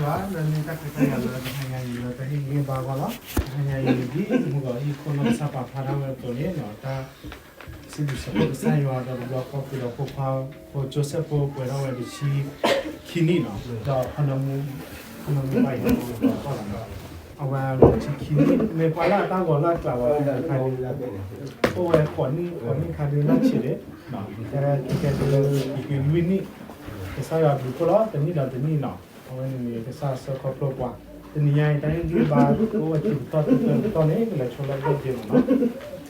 ဘၣ်လၢန့ၣ်တၢ်ခွဲးတၢ်ယာ်လၢတဟါညါအံၤလၢတဟ့ၣ်ဂံၢ်ဘါဂီၢ်လီၤ. တဟါညါအံၤဒ်မုၢ်ဂီၤဟံၣ်ခိၣ်နီၢ်ကစၢ်ပာ်ဖျါထီၣ်ဝဲအသိးန့ၣ် တၢ် စံးဘျုးစံးဖှိၣ်ကစၢ်ယွၤဒီးတဘျီဃီဃုာ်ဒီးဖိခွါဖိကၠိစဲးဖိပှဲၤထီၣ်ဝဲတဆံခံနံၣ်နီၤ, ဒီးဖီနၢမူ ဖီနၢမူဘၣ်ယၤဒီး အဝဲတဆံခံနံၣ် မ့ၢ်ပှၤလၢအတၢ်ဂီၤလၢအကျးဝဲဖဲန့ၣ်ခါန့ၣ် အိၣ်ဝဲဃိးနံၣ် ဃိးနံၣ်ခါဒုးလၢဆံးန့ၣ် ကဲကဲဒုး က့ၤက့ၤလွံၢ်နံၣ် ကစၢ်ယွၤဘျုးဖှိၣ်လီၤ တနံၣ်ဒီးတနံၣ်နီၤ, အဝဲန့ၣ်န့ၣ် ကစၢ်ဆှၢခီဖျိပှၤ တနံၤညါအံၤ တၢ်ဟ့ၣ်ဂံၢ်ဘါအိၣ်ဝဲခံပတီၢ်တတီၢ်တတီၢ်န့ၣ် ကလဲၤဆိလၢအဘၢၣ်က့ၤမးနီၤ,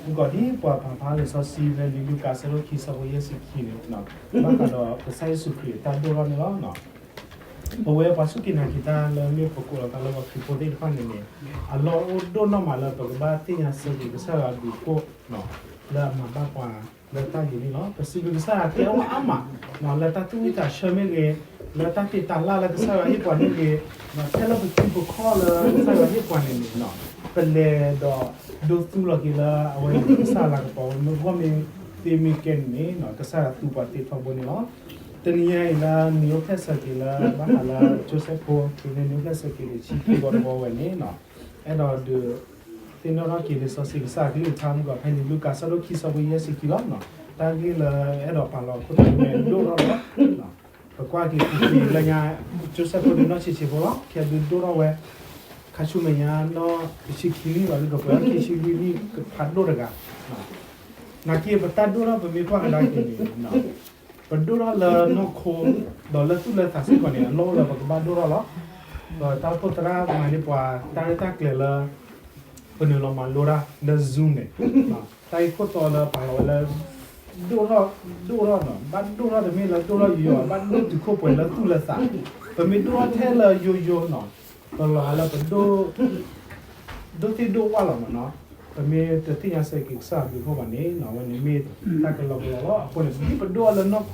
မုၢ်ဂီၤဒ်ပှၤပာ်ဖျါလံာ်စီဆှံဖဲလံာ်လူၤကၣ်အဆၢဒိၣ်ခံ အဆၢဖိယဲၢ်ဆံခံန့ၣ် ဘၣ်ဃးဒီးကစၢ်ယ့ၣ်ၡူးခရံာ်အတၢ်ဒိၣ်ထီၣ်န့ၣ်လီၤ. ပဝဲပှၤစူၢ်က့ၤနာ်က့ၤတၢ်လၢမ့ၢ်ပကိးလီၤသးလၢပှၤခရံာ်ဖိသ့ၣ်တဖၣ်န့ၣ်န့ၣ် အလီၢ်အိၣ်ဒိၣ်နီၢ်မးလၢပကဘၣ်သ့ၣ်ညါဆၢက့ၤကစၢ်ယွၤအဘျုးအဖှိၣ် လၢအမၤဘၣ်ပှၤလၢတၢ်ဂ့ၤန့ၣ်လီၤ. ပစံးဘျုးကစၢ်ယွၤကျဲအိၣ်အါမး လၢတၢ်သူၣ်ဝံၣ်သးဆၢမ့ၢ်ဂ့ၤ, လၢတၢ်တ့တၢ်လၢ်လၢကစၢ်ယွၤဟ့ၣ်ပှၤမ့ၢ်ဂ့ၤ, ထဲလၢပထံပကီၢ်လၢကစၢ်ယွၤဟ့ၣ်ပှၤန့ၣ်န့ၣ် ပလဲၤဒီးဒိသူလီၤက့ၤလၢအဝဲန့ၣ် ကစၢ်လၤကပီၤဝဲမ့ၢ်ဂီၢ်မ့ၢ်သ့မ့ၢ်ကဲန့ၣ်န့ၣ် ကစၢ်ယွၤသူပှၤသ့ထီဘိန့ၣ်လီၤ. တနံၤညါအံၤလၢနံၤအိၣ်ဖျဲၣ်ဆၢက့ၤလၢဘၣ်ဃးလၢကၠိစဲးဖိ က့ၤန့ၢ်နံၤအိၣ်ဖျဲၣ်ဆၢက့ၤလၢဆံခံဘီတဘီဝဲန့ၣ် အဲၣ်ဒိးဒုးသ့ၣ်နီၣ်ထီၣ်က့ၤလံာ်စီဆှံကစၢ်အကလုၢ်ကထါမုၢ်ဂီၤဖဲလံာ်လူၤကၣ်အဆၢဒိၣ်ခံ အဆၢဖိယဲၢ်ဆံခံလီၤ. တၢ်ဂ့ၢ်လၢအဲၣ်ဒိးပာ်လီၤအခိၣ်သတးန့ၣ်ဒိၣ်ထီၣ်လီၤ. ပကွၢ်က့ၤပူၤကွံာ်လၢညါ ကၠိစဲးဖိဒုးနီၢ်ဆံးဆံးဖိလီၤ. ခဲဒုးဒိၣ်ထီၣ်ဝဲ ခါဆူမဲာ်ညါနီၢ်တဆံခံနံၣ်လီၤ ဒ်သိးပှဲၤထီၣ်ခံဆံလွံၢ်နံၣ်ကဖးဒိၣ်တဂၤ နာ်က့ပတၢ်ဒိၣ်ထီၣ်ပမ့ၢ်ကွၢ်ကဒါက့ၤန့ၣ် ပဒိၣ်ထီၣ်လၢနီၢ်ခိ ဒီးလၢသူၣ်လၢသးစ့ၢ်ကီးန့ၣ် အလီၢ်အိၣ်လၢပကဘၣ်ဒိၣ်ထီၣ်လီၤ. ဒီးတၢ်အိၣ်ဖှိၣ်သရၣ်မၤန့ၢ်ပှၤတၢ်ရဲၣ်တၢ်ကျဲၤလၢ ပနုာ်လီၤမၤလိတၢ်လၢ Zoom န့ၣ် တၢ်ဂ့ၢ်ခိၣ်တီလၢပာ်လီၤဝဲလၢ ဒိၣ်ထီၣ် ဒိၣ်ထီၣ်နီၤ ဘၣ်ဒိၣ်ထီၣ်တမ့ၢ်လၢဒိၣ်ထီၣ်ယိယိဘၣ် ဘၣ်ဒိၣ်တုၤခိၣ်ပှဲၤလၢသူၣ်လၢသး, ပမ့ၢ်ဒိၣ်ထီၣ်ထဲလၢယိယိနီၤ ပလီၤဂာ်လၢပဒိၣ် ဒိၣ်သ့ၣ်ဒိၣ်ဝၣ်လီၤမးနီၤ, ပမ့ၢ်တသ့ၣ်ညါဆၢက့ၤကစၢ်အဘျုးအဖှိၣ်ဘၣ်န့ၣ် အဝဲန့ၣ်မ့ၢ်တၢ်ကလီကလီလီၤ. အဃ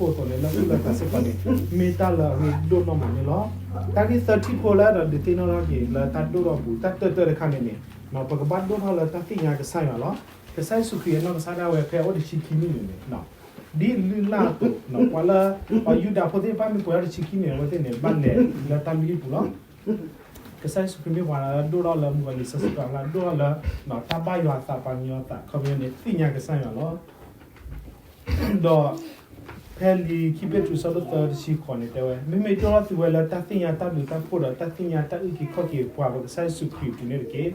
ိန့ၣ် ဒ်ပဒိၣ်ထီၣ်လၢနီၢ်ခိအသိးန့ၣ် လၢသူၣ်လၢသးစ့ၢ်ကီးန့ၣ် မ့ၢ်တၢ်လၢအရ့ဒိၣ်နီၢ်မးန့ၣ်လီၤ. တၢ်ဂ့ၢ်သၢထံၣ်ဖိလၢအဲၣ်ဒိးဒုးသ့ၣ်နီၣ်ထီၣ်က့ၤလၢတၢ်ဒိၣ်ထီၣ်အပူၤ တၢ်တၢတၢတခါန့ၣ်န့ၣ် ပကဘၣ်ဒိၣ်ထီၣ်လၢတၢ်သ့ၣ်ညါကစၢ်ယွၤလီၤ. ကစၢ်ယ့ၣ်ၡူးခရံာ်အနီၢ်ကစၢ်ဒၣ်ဝဲဖဲအအိၣ်တဆံခံနံၣ်န့ၣ်န့ၣ် ဒ်လုၢ်လၢ်အသိး ပှၤလၢ ပှၤယူဒၤဖိသ့ၣ်တဖၣ်မ့ၢ်ပှဲၤထီၣ်တဆံခံနံၣ်န့ၣ် အဝဲသ့ၣ်န့ၣ် ဘၣ်လဲၤလၢတၢ်လုၢ်ဟံၣ်ပူၤလီၤ. ကစၢ်ယ့ၣ်ၡူးခရံာ်မ့ၢ်ပှၤလၢဒိၣ်ထီၣ်လၢမုၢ်ဂီၤလံာ်စီဆှံပာ်ဖျါဒိၣ်ထီၣ်လၢ တၢ်ဘၣ်ယွၤအသးပှၤကညီအသး ခီပညီန့ၣ် သ့ၣ်ညါကစၢ်ယွၤလီၤ. ဒီး ဖဲလံာ်ခံပ့းတရူးအဆၢဒိၣ်သၢတဆံဃိးန့ၣ်တဲဝဲ မ့မ့ၢ်ဒိၣ်ထီၣ်သုဝဲလၢတၢ်သ့ၣ်ညါတၢ်ဘျုးတၢ်ဖှိၣ်ဒီးတၢ်သ့ၣ်ညါတၢ်အုၣ်က့ၤခီၣ်က့ၤပှၤပကစၢ်ယ့ၣ်ၡူးခရံာ်အပူၤန့ၣ်တက့ၢ်.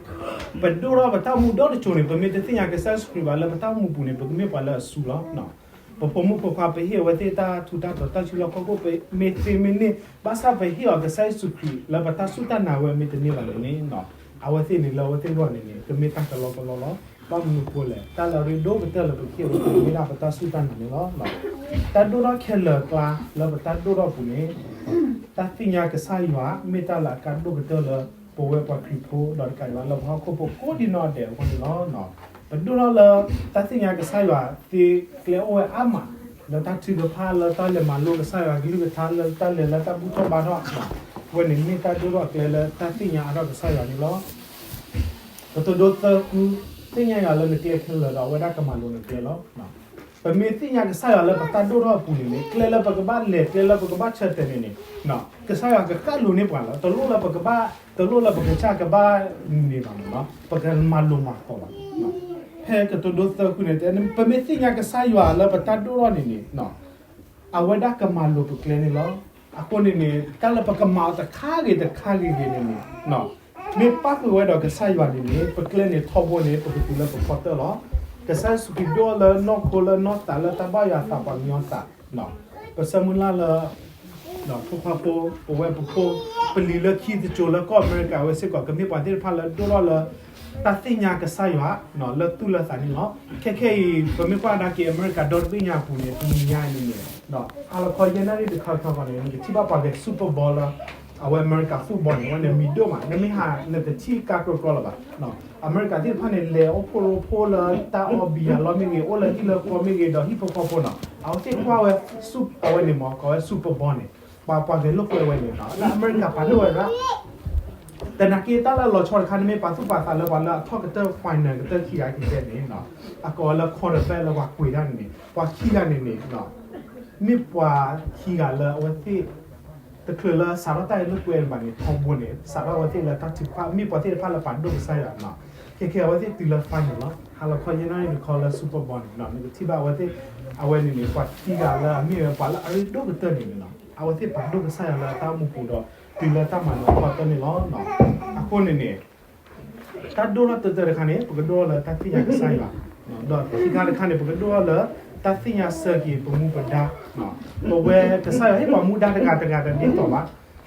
ပဒိၣ်ထီၣ်ပတၢ်အိၣ်မူဒီတစိၤန့ၣ် ပမ့ၢ်တသ့ၣ်ညါကစၢ်ယ့ၣ်ၡူးခရံာ်ဘၣ်လၢပတၢ်အိၣ်မူပူၤန့ၣ် ပကမ့ၢ်ပှၤလၢအစူၤလီၤ. ပဖိမုၣ်ဖိခွါပဟ့ၣ်အဝဲသ့ၣ်တၢ်ထူးတၢ်တီၤတၢ်စုလီၢ်ခီၣ်ခိၣ် ပမ့ၢ်သ့မ့ၢ်န့ၢ် ဘၣ်ဆၣ်ပဟ့ၣ်အီၤကစၢ်ယ့ၣ်ၡူးခရံာ်လၢပတၢ်စူၢ်တၢ်နာ်ဝဲမ့ၢ်တန့ၢ်ဘၣ်န့ၣ်န့ၣ် အဝဲသ့ၣ်န့ၣ်လၢအဝဲသ့ၣ်အဂီၢ်န့ၣ်န့ၣ် ကမ့ၢ်တၢ်ကလီကလီလီၤ. ဘၣ်မနုၤအဃိလဲၣ် တၢ်လၢအရ့ဒိၣ်ကတၢၢ်လၢပကဟ့ၣ်အဝဲသ့ၣ်န့ၣ် မ့ၢ်ဒၣ်ပတၢ်စူၢ်တၢ်နာ်န့ၣ်လီၤ. တၢ်ဒိၣ်ထီၣ်ခဲလၢာ်အကျါလၢပတၢ်ဒိၣ်ထီၣ်အပူၤန့ၣ် တၢ်သ့ၣ်ညါကစၢ်ယွၤ မ့ၢ်တၢ်လၢအကါဒိၣ်ကတၢၢ်လၢ ပဝဲပှၤခရံာ်ဖိ ဒီးတကးဒံးဘၣ်လၢပှၤဟီၣ်ခိၣ်ဖိကိးဒံနီၢ်ဒဲးအဂီၢ်န့ၣ်လီၤ. ပဒိၣ်ထီၣ်လၢ တၢ်သ့ၣ်ညါကစၢ်ယွၤသ့ကျဲအိၣ်ဝဲအါမး လၢတၢ်ထုကဖၣ် လၢတၢ်လဲၤမၤလိကစၢ်ယွၤကလုၢ်ကထါ လၢတၢ်လဲၤလၢတၢ်ဘူၣ်ထီၣ်ဘါထီၣ် အဝဲန့ၣ်မ့ၢ်တၢ်ဒိၣ်ထီၣ်အကျဲလၢတၢ်သ့ၣ်ညါအါထီၣ်ကစၢ်ယွၤန့ၣ်လီၤ. ကတိၤဒိသၢဃု, သ့ၣ်ညါယွၤလၢနကျဲခဲလၢာ်ဒီးအဝဲဒၣ်ကမၤလိၤနကျဲလီၤ. ပမ့ၢ်သ့ၣ်ညါကစၢ်ယွၤလၢပတၢ်ဒိၣ်ထီၣ်အပူၤန့ၣ်န့ၣ် ကျဲလၢပကဘၣ်လဲၤ ကျဲလၢပကဘၣ်ဆၢတဲာ်န့ၣ်န့ၣ် ကစၢ်ယွၤကဃၣ်လိၤန့ၢ်ပှၤလီၤ. တလိၣ်လၢပကဘၣ် တလိၣ်လၢပကစၢ်ကဘၣ်န့ၣ်ဘၣ်န့ၣ်လီၤ. ပကမၤလိၤမၤသီလီၤ. ဖဲကတိၤဒိသၢဃုန့ၣ် ပမ့ၢ်သ့ၣ်ညါကစၢ်ယွၤလၢပတၢ်ဒိၣ်ထီၣ်န့ၣ်န့ၣ် အဝဲဒၣ်ကမၤလိၤပကျဲန့ၣ်လီၤ. အဃိန့ၣ်န့ၣ် တၢ်လၢပကမၤအီၤတခါဂ့ၤတခါဂ့ၤဂ့ၤန့ၣ်န့ၣ် မ့ၢ်ပၣ်ဃုာ်ဝဲဒီးကစၢ်ယွၤန့ၣ်န့ၣ် ပကျဲန့ၣ်ထီဘိန့ၣ် ပကတုၤလၢပဖီတၢၢ်လီၤ. ကစၢ်ယ့ၣ်ၡူးခရံာ်ဒိၣ်ထီၣ်လၢနီၢ်ခိလၢနီၢ်သးလၢတၢ်ဘၣ်ယွၤအသးပှၤကညီသး ပဆၢမုၢ်လၢ်လၢ ဖိခွါဖိ ပဝဲပဖိ ပလံၤလၢခံတစိၤလၢကီၢ်အမဲရကၤဝဲစ့ၢ်ကီး ကမ့ၢ်ပှၤသ့ၣ်တဖၣ်လၢဒိၣ်ထီၣ်လၢ တၢ်သ့ၣ်ညါကစၢ်ယွၤ လၢသူၣ်လၢသးန့ၣ်လီၤ. ခဲခဲအံၤ ပမ့ၢ်ကွၢ်ကဒါက့ၤအမဲရကၤဒီတဘ့ၣ်ညါအပူၤန့ၣ် တနံၤညါအံၤန့ၣ်န့ၣ် ဟါလီၤခီယဲၢ်နၣ်ရံၣ်တခီခီန့ၣ် နကထံၣ်ဘၣ်ပှၤဂဲၤ Super Bowl လၢ အဝဲအမဲရကၤ football န့ၣ် အဝဲန့ၣ်မံၤဒိၣ်မး နမ့ၢ်ဟးနတထံၣ်ကါကြီကြီလၢၤဘၣ်. အမဲရကၤသ့ၣ်တဖၣ်န့ၣ် လဲၤအိၣ်ဖှိၣ်ရိဖှိၣ်လၢတၢ်အီၣ်ဘံယၤလီၢ်မ့ၢ်ဂ့ၤ အိၣ်လၢဟံၣ်လၢဃီမ့ၢ်ဂ့ၤ ဒီးဟံၣ်ဖိဃီဖိန့ၣ် အဝဲသ့ၣ်ကွၢ်ဝဲ အဝဲန့ၣ်မ့ၢ်ကိးဝဲ Super Bowl န့ၣ် ပှၤပှၤဂဲၤလိာ်ကွဲဝဲန့ၣ် လၢအမဲရကၤပာ်ဒိၣ်ဝဲဒၣ် သနာ်က့တၢ်လၢအလီၤဆီတခါန့ၣ်မ့ၢ်ပာ်သူၣ်ပာ်သးလၢပှၤလၢအထီၣ်ကတၢၢ် final ကတၢၢ်ခံဂၤကတဲန့ၣ် အကိးဝဲလၢ quarterback လၢပှၤကွံာ်တၢ်န့ၣ်န့ၣ် ပှၤခံဂၤန့ၣ်န့ၣ် မ့ၢ်ပှၤခံဂၤလၢအဝဲသ့ၣ် တချုးလၢစးထီၣ်တၢ်အံၤလၢကွဲးဘၣ်န့ၣ် ထီဘိန့ၣ် စးထီၣ်အဝဲသ့ၣ်လၢတၢ်ထုကဖၣ် မ့ၢ်ပှၤသ့ၣ်တဖၣ်လၢပာ်ဒိၣ်ကစၢ်ယွၤနီၤ. ခဲခဲအဝဲသ့ၣ်တုၤလၢ final လီၤ. ဟါလီၤခီယဲၢ်နၣ်ရံၣ်တခီလၢ Super Bowl န့ၣ်နီၤ နကထံၣ်ဘၣ်အဝဲသ့ၣ် အဝဲန့ၣ်န့ၣ် ပှၤခံဂၤလၢအမ့ၢ်ဝဲပှၤလၢအရ့ဒိၣ်ကတၢၢ်န့ၣ်နီၤ အဝဲသ့ၣ်ပာ်ဒိၣ်ကစၢ်ယွၤလၢအတၢ်အိၣ်မူပူၤဒီး တုၤလၢတၢ်မၤနၢၤအဖီတၢၢ်န့ၣ်လီၤ. အဃိန့ၣ်န့ၣ် တၢ်ဒိၣ်ထီၣ်တၢတၢတခါန့ၣ် ပကဒိၣ်ထီၣ်လၢတၢ်သ့ၣ်ညါကစၢ်ယွၤ, ဒီးခံခါတခါန့ၣ် ပကဒိၣ်ထီၣ်လၢတၢ်သ့ၣ်ညါဆၢက့ၤပမူပဒါ, ပဝဲကစၢ်ယွၤဟ့ၣ်ပှၤမူဒါတဂၤတဂၤတဒ်သိးဘၣ်,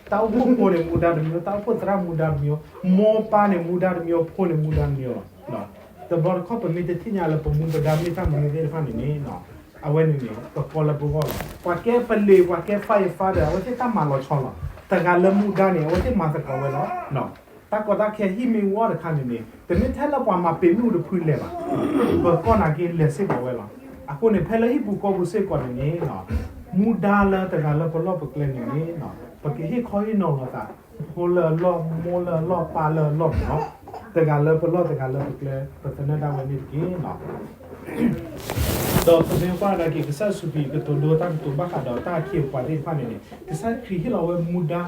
တၢ်အိၣ်ဖှိၣ်ဖိန့ၣ်မူဒါတမံၤ, တၢ်အိၣ်ဖှိၣ်သရၣ်မူဒါတမံၤ, မိၢ်ပၢ်န့ၣ်မူဒါတမံၤ, ဖိန့ၣ်မူဒါတမံၤလီၤ. တဘျီတခီၣ်ပမ့ၢ်တသ့ၣ်ညါလၢပမူပဒါမ့ၢ်တၢ်မနုၤသ့ၣ်တဖၣ်န့ၣ်န့ၣ် အဝဲန့ၣ်န့ၣ် ပကီလၢပဂီၢ်လီၤ. ပှၤကဲပလံၤ ပှၤကဲ firefighter အဝဲသ့ၣ်တၢ်မၤလီၤဆီလီၤ. တဂၤလၢမူဒါန့ၣ် အဝဲသ့ၣ်မၤသကိးဝဲလီၤ. တၢ်ကီတၢ်ခဲဟံၣ်မ့ၢ်ဝီတခါန့ၣ်န့ၣ် တမ့ၢ်ထဲလၢပှၤမၤပ့ၤမ့ၣ်အူတဖုလဲၤဘၣ်, ပကီၢ်နာ်က့လဲၤစ့ၢ်ကီးဝဲလီၤ. အဃိန့ၣ် ဖဲလၢဟံၣ်ပူၤဃီပူၤစ့ၢ်ကီးန့ၣ်န့ၣ် မူဒါလၢတဂၤလၢပလီၢ်ပကျဲန့ၣ်န့ၣ် ပကဟ့ၣ်ခီဟ့ၣ်နီၤလိာ်သး ဖိလၢအလီၢ် မိၢ်လၢအလီၢ် ပၢ်လၢအလီၢ်မ့ၢ်နီၤ, တဂၤလၢပလီၢ်တဂၤလၢပကျဲ ပသနၢၣ်ဒၣ်ဝဲန့ၣ်တက့ၢ်. ဒီးပမ့ၢ်ကွၢ်ကဒါက့ၤ ကစၢ်ယ့ၣ်ၡူးခရံာ်ကတိၤဒိတၢ်ကတိၤဘၣ်ဃးဒီးတၢ်အခ့အပှၤသ့ၣ်တဖၣ်န့ၣ်န့ၣ် ကစၢ်ခရံာ်ဟ့ၣ်လီၤဝဲမူဒါ,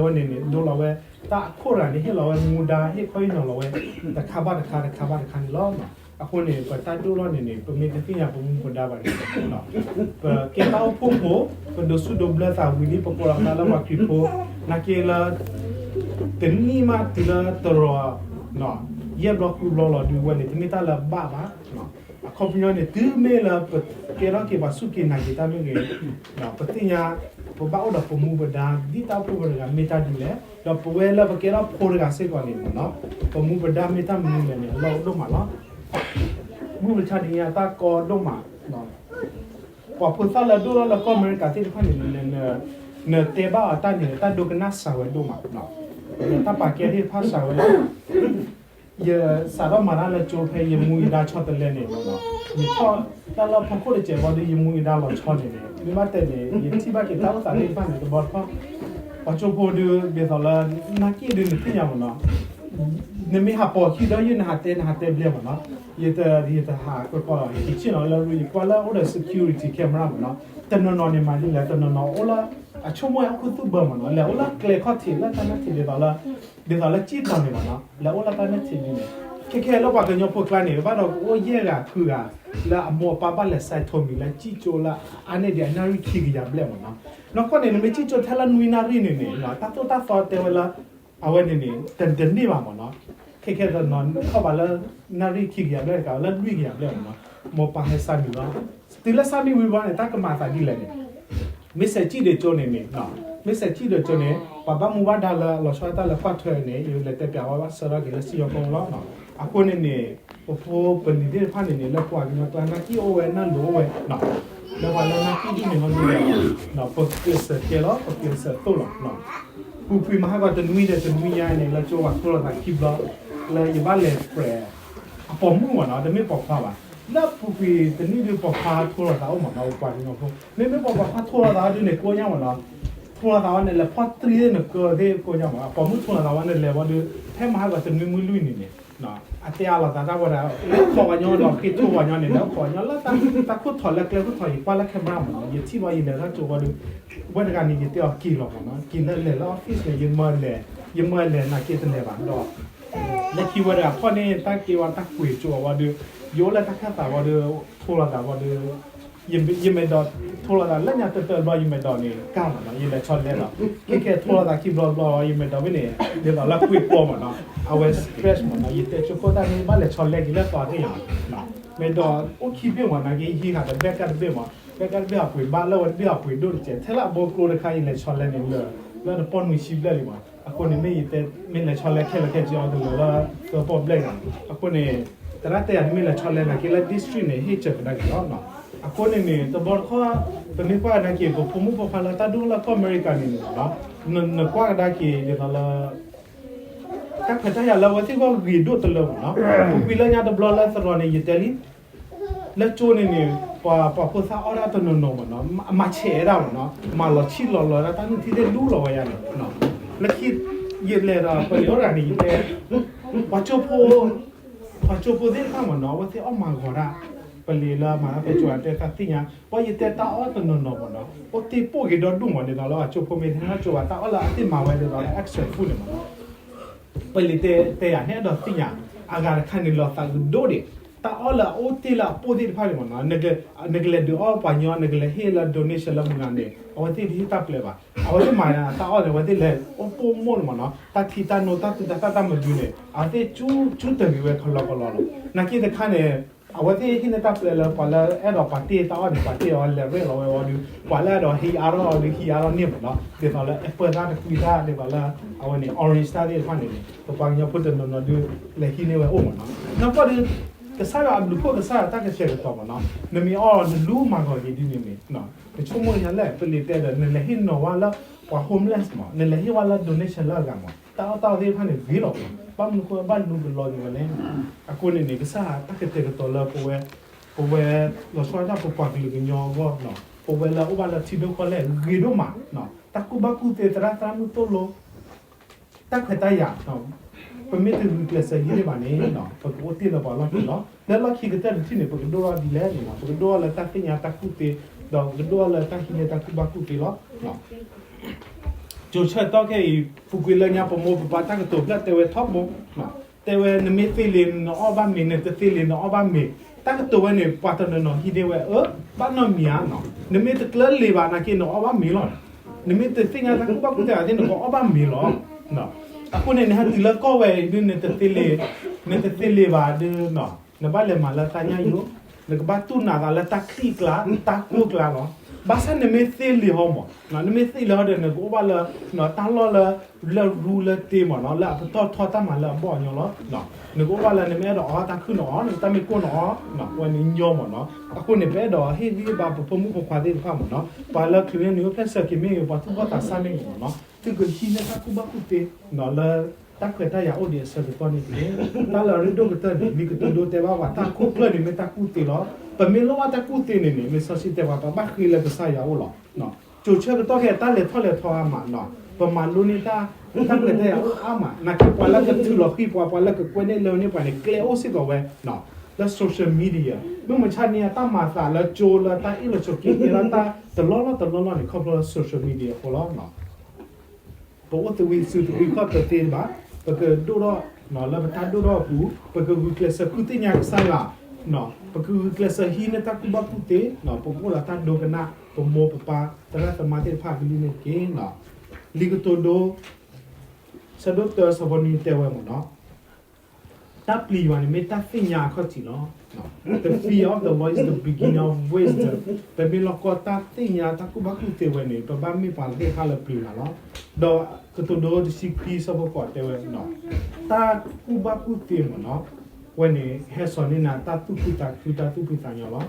ဝဲန့ၣ်န့ၣ် ဒိလီၤဝဲ တၢ်အခိၣ်တဂၤန့ၣ် ဟ့ၣ်လီၤဝဲမူဒါ ဟ့ၣ်ခီဟ့ၣ်နီၤလီၤဝဲ တခါဘၣ်တခါ တခါဘၣ်တခါန့ၣ်လီၤ. အဃိန့ၣ် ပတၢ်ဒိၣ်ထီၣ်န့ၣ်န့ၣ် ပမ့ၢ်တသ့ၣ်ညါပမူပဒါဘၣ်န့ၣ် ပကဲတၢ်အိၣ်ဖှိၣ်ဖိ, ပဒိးစူၣ်ဒိးဘျၢသးဝံၤလံ ပကိးလီၤသးလၢပှၤခရံာ်ဖိ, နာ်က့လၢ တနံၣ်မးတုၤလၢတရီး ယဲၢ်ဘျီဃုဘျီလီၤဒုးဝဲန့ၣ် တမ့ၢ်တၢ်လၢဘၣ်ဘၣ်. အခီပညီန့ၣ် တုၤမ့ၢ်လၢပကဲထီၣ်က့ၤပှၤစူၢ်က့ၤနာ်က့ၤတၢ်မ့ၢ်ဂ့ၤ, ပသ့ၣ်ညါ ပဘၣ်အိၣ်ဒီးပမူပဒါ ဒ်တၢ်အိၣ်ဖှိၣ်ဖိတဂၤမ့ၢ်တၢ်ဒ်လဲၣ်, ဒီးပဝဲလၢပကဲထီၣ်ဖိတဂၤစ့ၢ်ကီးန့ၣ်မ့ၢ်နီၤ ပမူပဒါမ့ၢ်တၢ်မနုၤလဲၣ်န့ၣ် အလီၢ်အိၣ်ဒိၣ်မးလီၤ. မုၢ်မဆါတနံၤအံၤ တၢ်ကီဒိၣ်မး, ပှၤဖိသၣ်လၢဒိၣ်ထီၣ်လၢကီၢ်အမဲရကၤသ့ၣ်တဖၣ်န့ၣ် နတဲဘၣ်အီၤတၢ်န့ၣ် တၢ်ဒိကနၣ်စှၤဝဲဒိၣ်မး, တၢ်ပာ်ကဲသ့ၣ်တဖၣ်စှၤဝဲ ယစးထီၣ်မၤတၢ်လၢကၠိဖဲယမူယဒါဆီတလဲန့ၣ်, ယထီၣ်တၢ်လၢဖီခိၣ်တစဲးဘီဒုး ယမူယဒါလီၤဆီန့ၣ်န့ၣ် မ့ၢ်ဘၣ်တဲန့ၣ် ယထံၣ်ဘၣ်က့ၤတၢ်အိၣ်သးသ့ၣ်တဖၣ်န့ၣ် တဘျီတခီၣ် ပှၤကၠိဖိဒုး ဒ်သိးလၢ နာ်က့ဒုးနသ့ၣ်ညါမ့ၢ်နီၤ, နမ့ၢ်ဟးပိာ်ခံဒီးယုၢ် နဟးတဲ နဟးတဲဘျဲၣ်မ့ၢ်နီၤ, ယတ ယတဟးကီကီလီၤ ယက့ၤဆ့ၣ်နီၤလၢရူ ယကွၢ်လၢအိၣ်ဒီး security camera မ့ၢ်နီၤ, တနီၤနီၤန့ၣ်မၤဒ်လဲၣ် တနီၤနီၤအိၣ်လၢ အဆိကမိၣ်ဝဲဟီၣ်ခိၣ်သူၣ်ဘၢမ့ၢ်နီၤ လဲၤအိၣ်လၢကျဲခီၣ်ထံး လၢတၢ်နၢၣ်ထံးဒ်သိးလၢ ဒ်သိးလၢကံၣ်တီၤန့ၣ်မ့ၢ်နီၤ လဲၤအိၣ်လၢတၢ်နၢၣ်ထံးဒ်န့ၣ်, ခဲခဲလၢပှၤကညီဖိကျါန့ၣ် ဘၣ်ဒီးကအိၣ်ယဲၢ်ဂၤဃုဂၤ လၢအမိၢ်အပၢ်ဘၣ်လဲၤဆဲးထိးမံၤလၢကံၣ်ကၠိလၢ အါန့ၢ်ဒံးအနၣ်ရံၣ်ခံကယၤဘျဲၣ်မ့ၢ်နီၤ, နီၢ်ကီၢ်န့ၣ် နမ့ၢ်ကံၣ်ကၠိထဲလၢနွံနၣ်ရံၣ်န့ၣ်န့ၣ် တၢ်သိၣ်တၢ်သီတဲဝဲလၢ အဝဲန့ၣ်န့ၣ် တန့ၢ်ဘၣ်မ့ၢ်နီၤ, ခဲခဲတနီၤထီၣ်ဘၣ်လၢ နၣ်ရံၣ်ခံကယၤဘျဲၣ်တကး လၢလွံၢ်ကယၤဘျဲၣ်မ့ၢ်နီၤ, မိၢ်ပၢ်ဟဲဆါမံၤလီၤ, တုၤလၢဆါမံၤဝံၤဘျီန့ၣ် တၢ်ကမၤအသးဒ်လဲၣ်န့ၣ် မ့ၢ်စဲးကံၣ်ဒီးကၠိန့ၣ်န့ၣ်, မ့ၢ်စဲးကံၣ်ဒီးကၠိန့ၣ် ပှၤဘၣ်မူဘၣ်ဒါလၢအလီၤဆီတၢ်လၢကွၢ်ထွဲန့ၣ် ယလဲၤတဲပျးဝဲဘၣ်ဆၢထီၣ်က့ၤလၢစံၣ်ညီၣ်ကွီၢ်လီၤ, အဃိန့ၣ်န့ၣ် ပဖိပလံၤသ့ၣ်တဖၣ်န့ၣ်န့ၣ် လၢပှၤကညီကျါ နၢ်ကံၣ်အိၣ်ဝဲ နၢ်လိၤအိၣ်ဝဲ လၢပှၤလၢနၢ်ကံၣ်ဒ်န့ၣ်ဟီဒ်န့ၣ် ပကျဲးစၢးတဲလီၤ ပကျဲးစၢးသိၣ်လီၤ, ပူၤကွံာ်မဟါကီးတနွံဒီးတနွံညါန့ၣ် လၢကၠိပှၤထိလိာ်သးခံဘျီ လၢယဘၣ်လဲၤပြဲး အပိာ်မုၣ်မ့ၢ်နီၤ တမ့ၢ်ပိာ်ခွါဘၣ်, လၢပူၤကွံာ်တနွံဒုးပိာ်ခွါထိလိာ်သးအိၣ်မ့ၢ်နီၤ ပပှၤကညီဖိ မ့မ့ၢ်ပှၤပိာ်ခွါထိလိာ်သးအီၤဒုးန့ၣ် ကိးညါမ့ၢ်နီၤ, ထိလိာ်သးဝဲန့ၣ် လဲၤဖီၣ်တြံသ့ၣ်နကၢသ့ၣ်ကိးညါမ့ၢ်နီၤ, ပိာ်မုၣ်ထိလိာ်သးဝဲန့ၣ် လဲၤဝံၤဒီး ဖဲမဟါကီးတနွံမုၢ်လွံၢ်နံၤန့ၣ် အတဲအါလိာ်သးတၢ်ဝဲဒၣ် ခိးပှၤညီဒီး ဃ့ထိပှၤညီန့ၣ် လဲၤအိၣ်ခိးပှၤညီလၢ တၢ်ခိၣ်ထီၣ်လၢကျဲခိၣ်ထီၣ် ယကွၢ်လၢ camera မ့ၢ်နီၤ, ယထံၣ်ဘၣ်ယလဲၤတၢ်ကၠိဝံၤဒီး ဝဲတဂၤန့ၣ် ယတဲအီၤက့ၤလီၤမ့ၢ်နီၤ, က့ၤလၢလဲၤလၢ office န့ၣ် ယမၢလဲၤ ယမၢလဲၤနာ်က့တလဲၤဘၣ်ဒီး လၢခံဝဲတဂၤဖီၣ်န့ၢ်တၢ်က့ၤဝဲတၢ်ကွံာ်ကၠိအဝံၤဒီး ယအိၣ်လၢတၢ်ခၢၣ်သးဝံၤဒီး ထိလိာ်သးဝံၤဒီး ယမဲာ်ဒိး ထိလိာ်သးလၢညါတတၢၢ်ဘျီ ယမဲာ်ဒိးန့ၣ် ကၢ်မ့ၢ်နီၤ, ယလဲၤဆီလဲလီၤ, ခဲခဲထိလိာ်သးခံဘျီဘျီ ယမဲာ်ဒိးဖဲန့ၣ် ဒ်သိးလၢကွံာ်ပျီမ့ၢ်နီၤ, အဝဲ stress မ့ၢ်နီၤ, ယတဲကၠိခိၣ်တၢ်န့ၣ် ဘၣ်လဲၤဆီလဲက့ၤလၢသီသ့ၣ်ညါ မဲာ်ဒိးအိၣ်ခံဖ့ၣ်မ့ၢ်နီၤ, ကဟံးဃာ်ဒီး ဘဲၣ်ကၢ်တဘ့ၣ်မ့ၢ်, ဘဲၣ်ကၢ်တဘ့ၣ်အပှ့ၤဘၣ်လၢဝဲတဘ့ၣ်အပှ့ၤဒိၣ်တကဲး, ထဲလၢအဘိကျိတခါ ယလဲၤဆီလဲန့ၣ်လၢ လၢတပီၢ်နွံဆံဘျဲၣ်လံမ့ၢ်, အဃိန့ၣ်မ့ၢ်ယတဲ မ့ၢ်လဲၤဆီလဲခဲလၢာ်ခဲဆ့အီၤတလၢာ်လၢ သၢပီၢ်ဘျဲၣ်ဂၤ, အဃိန့ၣ် သရၣ်တဲယၤ နမ့ၢ်လဲၤဆီလဲနာ်က့လၢ district န့ၣ် ဟ့ၣ်စၢၤကဒါက့ၤလီၤ. အဃိန့ၣ်န့ၣ် တဘျီတခီၣ် ပမ့ၢ်ကွၢ်နာ်က့ ပဖိမုၣ်ဖိခွါလၢတၢ်ဒိၣ်လၢကီၢ်အမဲရကၤန့ၣ်န့ၣ် နကွၢ်ကဒါက့ၤဒ်သိးလၢ တၢ်ခွဲးတၢ်ယာ်လၢအဝဲသ့ၣ်ဂီၢ်ဂ့ၤဒိၣ်တလၢမ့ၢ်နီၤ, ပူၤကွံာ်လၢညါတဘျီလၢသရိာ်န့ၣ် ယတဲလံ လၢကၠိန့ၣ်န့ၣ် ပှၤ ပှၤဖိသၣ်အီၣ်ဒၣ်တနီၤနီၤမ့ၢ်နီၤ, အမၤဆဲးဒၣ်မ့ၢ်နီၤ, မၤလီၤဆံၣ်လီၤလီၤဒၣ်တၢ်နုၢ်ထံသ့ၣ်ဒူလီၤဝဲယါန့ၣ်, လၢခံ ယလဲၤဒီးပလံၤအိၣ်တဂၤန့ၣ် ယတဲ ပှၤကၠိဖိ ပှၤကၠိဖိသ့ၣ်တဖၣ်မ့ၢ်နီၤ အဝဲသ့ၣ်အီၣ်မၤဂီၤဒၣ် ပလံၤလၢမၤတၢ်ဖဲကၠိၤတဲတၢ်သ့ၣ်ညါ, ပှၤယတဲတၢ်အီၣ်တနီၤနီၤမ့ၢ်နီၤ, အိၣ်တ့ၢ်ပိၢ်က့ၤဒီဒူၣ်မး ဒ်သိးလၢအကၠိဖိမ့ၢ်ဟဲထီၣ်ကၠိဘၣ် တၢ်အီၣ်လၢအသ့ၣ်မၤဝဲဒ်သိးလၢ extra food န့ၣ်မ့ၢ်နီၤ, ပလံၤတဲယၤန့ၣ် အဲၣ်ဒိးသ့ၣ်ညါ, အဂၤတခါန့ၣ်လီၤသးကဒိၣ်ဒံး, တၢ်အီၣ်လၢအအိၣ်တ့ၢ်လၢအပိၢ်သ့ၣ်တဖၣ်န့ၣ်မ့ၢ်နီၤ, နကလဲၤဒုးအီၣ်ပှၤညီ နကလဲၤဟ့ၣ်လၢ donation လၢမုၢ်ဂၤန့ၣ် အဝဲသ့ၣ်တဟ့ၣ်တၢ်ပျဲဘၣ်, အဝဲသ့ၣ်မၤတၢ်အီၣ်န့ၣ် အဝဲသ့ၣ်လဲၤအိၣ်ပိၢ်မိၢ်န့ၣ်မ့ၢ်နီၤ, တၢ်ထံတၢ်နိ တၢ်သူတၢ်သၣ်တၢ်မနုၤန့ၣ် အဝဲသ့ၣ်ကၠူတဂ့ၤဝဲခီလီခီလီလီၤ, နာ်က့တခါန့ၣ် အဝဲသ့ၣ်ဟ့ၣ်န့ၢ်တၢ်ပျဲလၢ ပှၤလၢအဲၣ်ဒိးပာ်တ့ၢ်တၢ်အီၣ်န့ၣ် ပာ်တ့ၢ်အီၤ လဲၤရဲၣ်လီၤဝဲအီၤဒီး ပှၤလၢအဲၣ်ဒိးဟံးအါထီၣ်အီၤဒီး ဟံးအါထီၣ်န့ၢ်မ့ၢ်နီၤ, ဒ်သိးလၢ apple တၢ်တကွံတၢ် ဒ်သိးလၢ အဝဲန့ၣ် orange တၢ်သ့ၣ်တဖၣ်န့ၣ်န့ၣ် ပပှၤကညီဖိတနီၤနီၤဒုး လဲၤဟံးန့ၢ်ဝဲအိၣ်မ့ၢ်နီၤ, နီၢ်ကီၢ်ဒီး ကစၢ်ယွၤအဘျုးဖှိၣ် ကစၢ်ယွၤတၢ်ကတဲာ်ကတီၤမ့ၢ်နီၤ, နမ့ၢ်အီၣ်နလူမၤဂီၤက့ၤဒ်န့ၣ်န့ၣ် နဆိကမိၣ်ယၤလဲၣ် ပလံၤတဲဒီး နလဲၤဟ့ၣ်နီၤဝဲလၢ ပှၤ homeless မ့ၢ် နလဲၤဟ့ၣ်ဝဲလၢ donation လၢအဂၤမ့ၢ် တၢ်အီၣ်တၢ်အီသ့ၣ်တဖၣ်န့ၣ် ဂ့ၤလီၤမ့ၢ် ဘၣ်မနုၤဃိဘၣ်လူကလီက့ၤဝဲလဲၣ်, အဃိန့ၣ်န့ၣ် ကစၢ်ယွၤတၢ်ကတဲာ်ကတီၤလၢပဝဲ ပဝဲ လီၤဆီဒၣ်တၢ်ပပှၤကလုာ်ကညီအဂီၢ် ပဝဲလၢအအိၣ်ဘၣ်လၢထံဒိၣ်ကီၢ်လဲၢ်ဂ့ၤဒိၣ်မး, တၢ်ကူၣ်ဘၣ်ကူၣ်သ့သရၣ်သရၣ်မုၣ်သိၣ်လိ တၢ်ခွဲးတၢ်ယာ် ပမ့ၢ်တဂုာ်ကျဲးစၢးဟံးန့ၢ်ဘၣ်န့ၣ် ပကအိၣ်တ့ၢ်လၢပှၤလီၢ်ခံလီၤ. လၢလီၢ်ခံကတၢၢ်တထံၣ်န့ၣ် ပကဒိၣ်ထီၣ်ဒ်လဲၣ်န့ၣ် ပကဒိၣ်ထီၣ်လၢတၢ်သ့ၣ်ညါတၢ်ကူၣ်သ့ ဒီးပကဒိၣ်ထီၣ်လၢတၢ်ဟံးန့ၢ်တၢ်ကူၣ်ဘၣ်ကူၣ်သ့လီၤ. ကၠိၤဆၢကတီၢ်ခဲအံၤ ပူၤကွံာ်လၢညါ ပမိၢ်ပပၢ်တၢ်ကတိၤဖျၢၣ်တဲဝဲထီဘိ တဲဝဲ နမ့ၢ်သ့လံာ် နအီၣ်ဘၣ်မ့ၤ, နတသ့လံာ် နအီၣ်ဘၣ်မ့ၤ, တၢ်ကတိၤဝဲန့ၣ် ပှၤတနီၤနီၤဟံးန့ၢ်ဝဲ အၢ ဘၣ်နီတမံၤဧါ, နမ့ၢ်တကျၢၤလံာ်ဘၣ်နာ်က့ နအီၣ်ဘၣ်မ့ၤလီၤ. နမ့ၢ်တသ့ၣ်ညါတၢ်ကူၣ်ဘၣ်ကူၣ်သ့ဘၣ်သ့ၣ် နကအီၣ်ဘၣ်မ့ၤလီၤ. အဃိန့ၣ် နဟဲတုၤလၢကီၢ်ဝဲအံၤဒုး နတသ့လံာ်, နတသ့လံာ်ဘၣ်ဒုး နဘၣ်လဲၤမၤလၢတၢ်ညၣ်ယိ, နကဘၣ်တူၢ်နးသးလၢတၢ်ချံကျါ တၢ်ကိၢ်ကျါလီၤ. ဘၣ်ဆၣ်နမ့ၢ်သ့လံာ်ဟီမး, နမ့ၢ်သ့လံာ်ဟီဒီး နကအိၣ်ဘၣ်လၢ တၢ်လီၢ်လၢ လၢရူလၢတ့မးနီၤ လၢအပတီၢ်ထီတၢ်မၤလၢအဘီၣ်အညီလီၤ. နကအိၣ်ဘၣ်လၢနမ့ၢ်အဲၣ်ဒိးအီၣ်တၢ်ခုၣ်နအီၣ်, နတၢ်မ့ၢ်ကိၢ်နအီၣ်, ဝဲန့ၣ်ညီမးနီၤ. အဃိန့ၣ် ပအဲၣ်ဒိးဟ့ၣ်ဂံၢ်ဟ့ၣ်ဘါပဖိမုၣ်ဖိခွါသ့ၣ်တဖၣ်မးနီၤ, ပှၤလၢချုးန့ၢ်နုာ်အိၣ်ဖျဲၣ်ဆၢက့ၤမ့ၢ်ဂ့ၤ, ပှၤသူၣ်ဘီၣ်သးစၢ်မ့ၢ်ဂ့ၤမးနီၤ, သုကဟံးန့ၢ်တၢ်ကူၣ်ဘၣ်ကူၣ်သ့ လၢတၢ်ခွဲးတၢ်ယာ်အိၣ်ဒံးအဆၢကတီၢ်န့ၣ်တက့ၢ်. တၢ်လၢအရ့ဒိၣ်ကတၢၢ်န့ၣ် လံာ်ကတိၤဒိတဲဘၣ်ပှၤ တၢ်ခိၣ်ကျၢၢ်န့ၣ်မ့ၢ်တၢ်ကူၣ်သ့လီၤ. ပမ့ၢ်လိၣ်ဘၣ်တၢ်ကူၣ်သ့န့ၣ်န့ၣ် လံာ်စီဆှံတဲပှၤ ပဘၣ်ဃ့လၢကစၢ်ယွၤအအိၣ်လီၤ. ကၠိၤဆၢကတီၢ်ခဲအံၤ တၢ်လဲၤထီၣ်လဲၤထီအါမး, ပမၤလိန့ၢ်တၢ် တၢ်ခွဲးတၢ်ယာ်အိၣ်အါမး, နာ်က့ပှၤလၢကထုးလီၤဃံၤပှၤ, ပှၤလၢကကွဲန့ၢ်လၢန့ၢ်ပှၤန့ၣ် ကျဲအိၣ်စ့ၢ်ကီးဝဲ လၢ social media, မုၢ်မဆါန့ၣ် တၢ်မၤသးလၢကၠိလၢတၢ်အ့ၣ်လိာ်ဆိးက့ ကဲဒၣ်တၢ်တလီၢ်လီၢ်တလီၢ်လီၢ်န့ၣ် ခီဖျိလၢ social media အဃိလီၤ. ပအိၣ်သဝံစုသဝံခီၣ်တသ့ဘၣ်, ပကဒိၣ်ထီၣ် လၢပတၢ်ဒိၣ်ထီၣ်အပူၤ, ပကဂုာ်ကျဲးစၢးဃုသ့ၣ်ညါကစၢ်ယွၤ, ပကဂုာ်ကျဲးစၢးဟံးန့ၢ်တၢ်ကူၣ်ဘၣ်ကူၣ်သ့, ပကအိၣ်ဒီးတၢ်ဒိကနၣ် ပမိၢ်ပပၢ် သရၣ်သမါသ့ၣ်တဖၣ်အကလုၢ်န့ၣ်တက့ၢ်. လံာ်ကတိၤဒိ ဆၢဒိၣ်တၢ ဆၢဖိနွံတဲဝဲမးနီၤ, တၢ်ပျံၤယွၤန့ၣ်မ့ၢ်တၢ်သ့ၣ်ညါအခီၣ်ထံးလီၤ. The fear of the Lord is the beginning of wisdom. ပမ့ၢ်လီၢ်ကီၢ်တၢ်သ့ၣ်ညါတၢ်ကူၣ်ဘၣ်ကူၣ်သ့ဝဲန့ၣ် ပဘၣ်မ့ၢ်ပှၤသ့ၣ်တဖၣ်လၢပျံၤယွၤလီၤ. ဒီးကတိၤဒိတဆံခွံဆၢဖိဃိးတဲဝဲ, တၢ်ကူၣ်ဘၣ်ကူၣ်သ့မးနီၤ, ဝဲန့ၣ် ဟဲစိာ်န့ၢ်နၤတၢ်သူၣ်ခုသးခု တၢ်သူၣ်ဖှံသးညီလီၤ.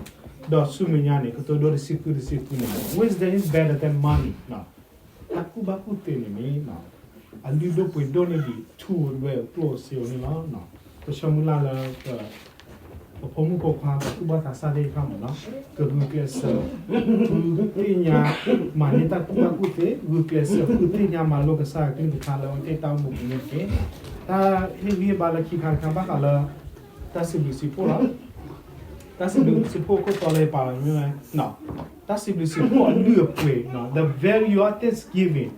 ဒီးဆူမဲာ်ညါန့ၣ် ကတိၤဒိတဆံဃုတဆံဃုန့ၣ် wisdom is better than money. တၢ်ကူၣ်ဘၣ်ကူၣ်သ့န့ၣ်န့ၣ် အလုၢ်ဒိၣ်ပှ့ၤဒိၣ်န့ၢ်ဒံးထူဧိၤဒွဲၣ်ဧိၤကျိၣ်ဧိၤစ့ဧိၤန့ၣ်လီၤ. ပဆၢမုၢ်လၢ်လၢ ပဖိမုၣ်ဖိခွါ ပသူၣ်ဘီၣ်သးစၢ်သ့ၣ်တဖၣ်မးနီၤ ကဂုာ်ကျဲးစၢး ဃုသ့ၣ်ညါ မၤန့ၢ်တၢ်ကူၣ်ဘၣ်ကူၣ်သ့, ဂုာ်ကျဲးစၢးဃုသ့ၣ်ညါမၤလိကစၢ်ယွၤကလုၢ်ကထါလၢအဝဲသ့ၣ်တၢ်အိၣ်မူပူၤန့ၣ်တက့ၢ်. တၢ်ဟ့ၣ်ဂံၢ်ဟ့ၣ်ဘါလၢခံခါတခါဘၣ်ဃးလၢ တၢ်စံးဘျုးစံးဖှိၣ်လီၤ. တၢ်စံးဘျုးစံးဖှိၣ်ခိၣ်တီလၢယပာ်လီၤမ့ၢ်ဝဲ တၢ်စံးဘျုးစံးဖှိၣ်အလုၢ်အပှ့ၤ the value of thanksgiving.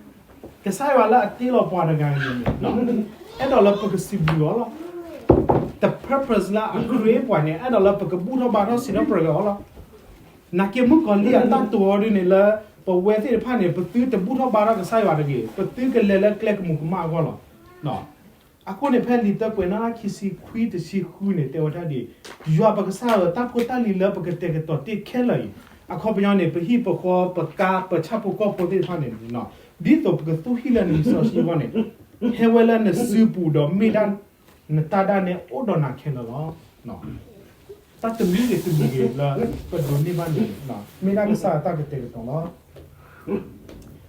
ကစၢ်ယွၤလၢအတ့လီၤပှၤတဂၤအံၤန့ၣ် အဲၣ်ဒိးလၢပကစံးဘျုးအီၤလီၤ. The purpose လၢအ create ပှၤန့ၣ် အဲၣ်ဒိးလၢပကဘူၣ်ထီၣ်ဘါထီၣ်စံးထီၣ်ပတြၢၤအီၤလီၤ. နာ်က့မုၣ်ကီၤလံၢ်အတၢ်တိာ်အီၤဒ်န့ၣ်လၢ ပဝဲသ့ၣ်တဖၣ်န့ၣ် ပသုတဘူၣ်ထီၣ်ဘါထီၣ်ကစၢ်ယွၤတဂ့ၤ, ပသုကလဲၤလၢကျဲကမူးကမၣ်အဂီၢ်လီၤ. အဃိန့ၣ် ဖဲလံာ်တၢကွဲးနီၣ်တၢ်ခံဆံခွံတဆံဃုန့ၣ် တဲဝဲဒၣ်ဒ်အံၤ, ယွၤပကစၢ်ဧၢ, တၢ်ဖိတၢ်လံၤလၢပကတဲာ်ကတီၤတ့ၢ်ခဲလၢာ်အံၤ, အခီပညီန့ၣ် ပဟံၣ်ပဃီ ပကါ ပဆၣ်ဖိကီၢ်ဖိသ့ၣ်တဖၣ်န့ၣ် ဒ်သိးပကသူၣ်ဟံၣ်လၢနလံာ်စီဆှံအဂီၢ်န့ၣ် ဟဲဝဲလၢနစုပူၤဒီးမ့ၢ်ဒၣ်နတၢ်ဒၣ်နဲအိၣ်ဒီးနၤခဲလၢာ်လီၤ. တၢ်တမံၤဂ့ၤတမံၤဂ့ၤလၢပဒိးန့ၢ်ဘၣ်န့ၣ် မ့ၢ်ဒၣ်ကစၢ်အတၢ်ကတဲာ်ကတီၤလီၤ.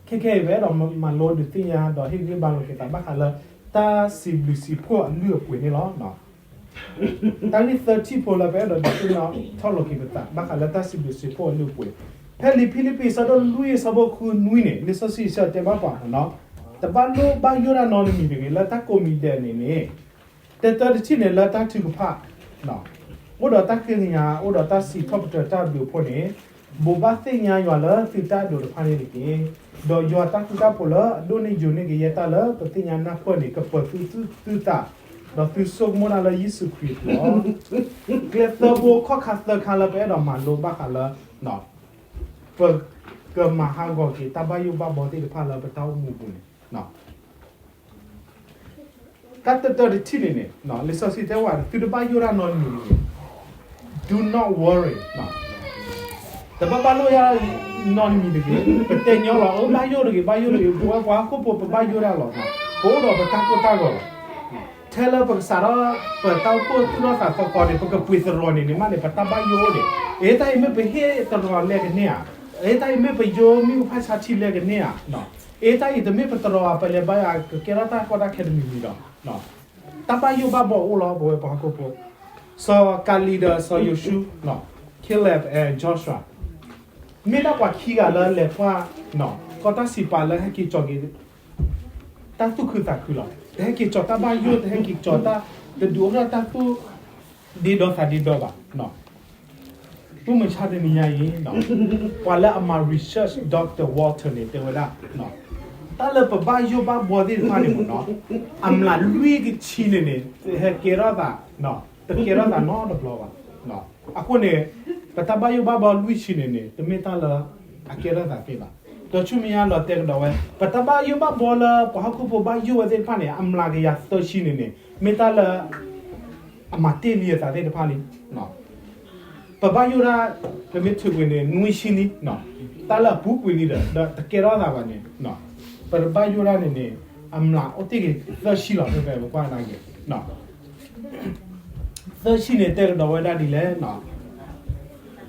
ခဲခဲအံၤ ပအဲၣ်ဒိးမၤလိဒုးသ့ၣ်ညါဒီးဟ့ၣ်ဂံၢ်ဘါလိာ်က့ၤသးဘၣ်ဃးလၢ တၢ်စံးဘျုးစံးဖှိၣ်အလုၢ်အပှ့ၤန့ၣ်လီၤ. တၢ်ဂ့ၢ်သၢထံၣ်ဖိလၢပအဲၣ်ဒိးဒုးသ့ၣ်ညါထီၣ်လိာ်က့ၤပသး ဘၣ်ဃးလၢတၢ်စံးဘျုးစံးဖှိၣ်အလုၢ်အပှ့ၤ, ဖဲလံာ်ဖံလံးပံး ဆၢဒိၣ်လွံၢ်ဆၢဖိဃုနွံန့ၣ် လံာ်စီဆှံတဲဘၣ်ပှၤမးနီၤ, တဘၣ်လိၣ်ဘၣ်ယိၣ်တၢ်နီတမံၤတဂ့ၤ လၢတၢ်ကိးမံၤဒဲးန့ၣ်န့ၣ်, တၢတၢတထံၣ်န့ၣ်လၢတၢ်ထုကဖၣ် အိၣ်ဒီးတၢ်ဃ့ကညး အိၣ်ဒီးတၢ်စံးထီၣ်ပတြၢၤတၢ်ဘျုးအဖှိၣ်န့ၣ်, ဘိးဘၣ်သ့ၣ်ညါယွၤလၢသုတၢ်အဲၣ်ဒိးတဖၣ်န့ၣ်တက့ၢ်. ဒီးယွၤတၢ်ဃူတၢ်ဖိးလၢအဒိၣ်န့ၢ်ယိာ်န့ၢ်ကယဲၢ်တၢ်လၢပသ့ၣ်ညါနၢ်ပၢၢ်န့ၣ် ကပၢၤသုသူၣ်သုသး, ဒီးသုဆိကမိၣ်တၢ်လၢယ့ၣ်ၡူးခရံာ်အပူၤလီၤ. ကျဲသၢဘိ ခီၣ်ခါသၢခါလၢပအဲၣ်ဒိးမၤလိဘၣ်ဃးလၢ ပကမၤဟးဂီၤက့ၤတၢ်ဘၣ်ယိၣ်ဘၣ်ဘီသ့ၣ်တဖၣ်လၢပတၢ်အိၣ်မူပူၤန့ၣ်, တၢ်တတၢတထံၣ်န့ၣ်န့ၣ် လံာ်စီဆှံတဲဝဲ သုတဘၣ်ယိၣ်တၢ်နီတမံၤတဂ့ၤ, do not worry, တဘၣ်ဘၣ်လိၣ်ယၤနီတမံၤတဂ့ၤ. ပတဲညီလီၤ အၢ ဘၣ်ယိၣ်တဂ့ၤ ဘၣ်ယိၣ်တဂ့ၤ, ပဝဲပှၤဟီၣ်ခိၣ်ဖိပဘၣ်ယိၣ်ဒၣ်လီၤ. ပအိၣ်ဒီးပတၢ်ကိၢ်တၢ်ဂီၤလီၤ. ထဲလၢပကစးထီၣ် ပတၢ်အိၣ်ဖှိၣ်သူၣ်ထီၣ်သးသီခီန့ၣ် ပကပှ့ၤသရိာ်န့ၣ်န့ၣ်မးန့ၣ် ပတၢ်ဘၣ်ယိၣ်အိၣ်ဒံး. အ့ တၢ်အံၤမ့ၢ်ပဟ့ၣ်သရိာ်လဲကန့ၢ်ဧါ, အ့ တၢ်အံၤမ့ၢ်ပယိၣ်မ့ၣ်အူဖးဆါထံလဲကန့ၢ်ဧါ, အ့ တၢ်အံၤတမ့ၢ်ပသရိာ်ဧါ ပလဲၤဘါယွၤ ကကဲထီၣ်တၢ်ကီတၢ်ခဲတမံၤမံၤဒီး တၢ်ဘၣ်ယိၣ်ဘၣ်ဘီအိၣ်လီၤ ပဝဲပှၤဟီၣ်ခိၣ်ဖိ. စီၤကၤလံးဒီးစီၤယိၤၡူ, Caleb and Joshua, မ့ၢ်ဒၣ်ပှၤခံဂၤလၢလဲၤကွၢ် ကီၢ်တၢ်စံးပာ်လၢဟဲက့ၤကၠီၤက့ၤ တၢ်သူၣ်ခုသးခုလီၤ. တဟဲက့ၤကၠီၤတၢ်ဘၣ်ယိၣ်, တဟဲက့ၤကၠီၤတၢ်, တဒုးအိၣ်ထီၣ်တၢ်သူၣ်ဒ့ဒီသးဒ့ဒီဘၣ်. မုၢ်မဆါတနံၤညါအံၤ ပှၤလၢအမၤ research Doctor Walter န့ၣ် တဲဝဲဒၣ် တၢ်လၢပဘၣ်ယိၣ်ဘၣ်ဘီသ့ၣ်တဖၣ်န့ၣ်မ့ၢ်နီၤ, အမျးလွံၢ်ကဆံန့ၣ်န့ၣ် ဟဲကဲထီၣ်သး, တကဲထီၣ်သးနီတဘျီဘၣ်. အဃိန့ၣ် ပတၢ်ဘၣ်ယိၣ်ဘၣ်ဘီလွံၢ်ဆံန့ၣ်န့ၣ် တမ့ၢ်တၢ်လၢအကဲထီၣ်သးသ့ဘၣ်. ဒီးဆူမဲာ်ညါလီၤတဲကဒီးဝဲ ပတၢ်ဘၣ်ယိၣ်ဘၣ်ဘီလၢပှၤဟီၣ်ခိၣ်ဖိဘၣ်ယိၣ်ဝဲသ့ၣ်တဖၣ်န့ၣ် အမျးကယၤသၢဆံန့ၣ်န့ၣ် မ့ၢ်တၢ်လၢ အမၤတ့ၢ်လံအသးသ့ၣ်တဖၣ်လံ. ပဘၣ်ယိၣ်ဒၣ် ပမ့ၢ်ထုးကွံာ်န့ၣ် နွံဆံလံ, တၢ်လၢအပူၤကွံာ်လံဒီး ဒီးတကဲထီၣ်သးဘၣ်န့ၣ် ပတဘၣ်ယိၣ်ဒၣ်န့ၣ်န့ၣ် အမျးအိၣ်တ့ၢ်က့ၤသၢဆံလီၤ. ဖဲဖဲပကွၢ်နာ်က့ၤ သၢဆံန့ၣ်တဲကဒီးဝဲဒၣ်ဒ်လဲၣ်,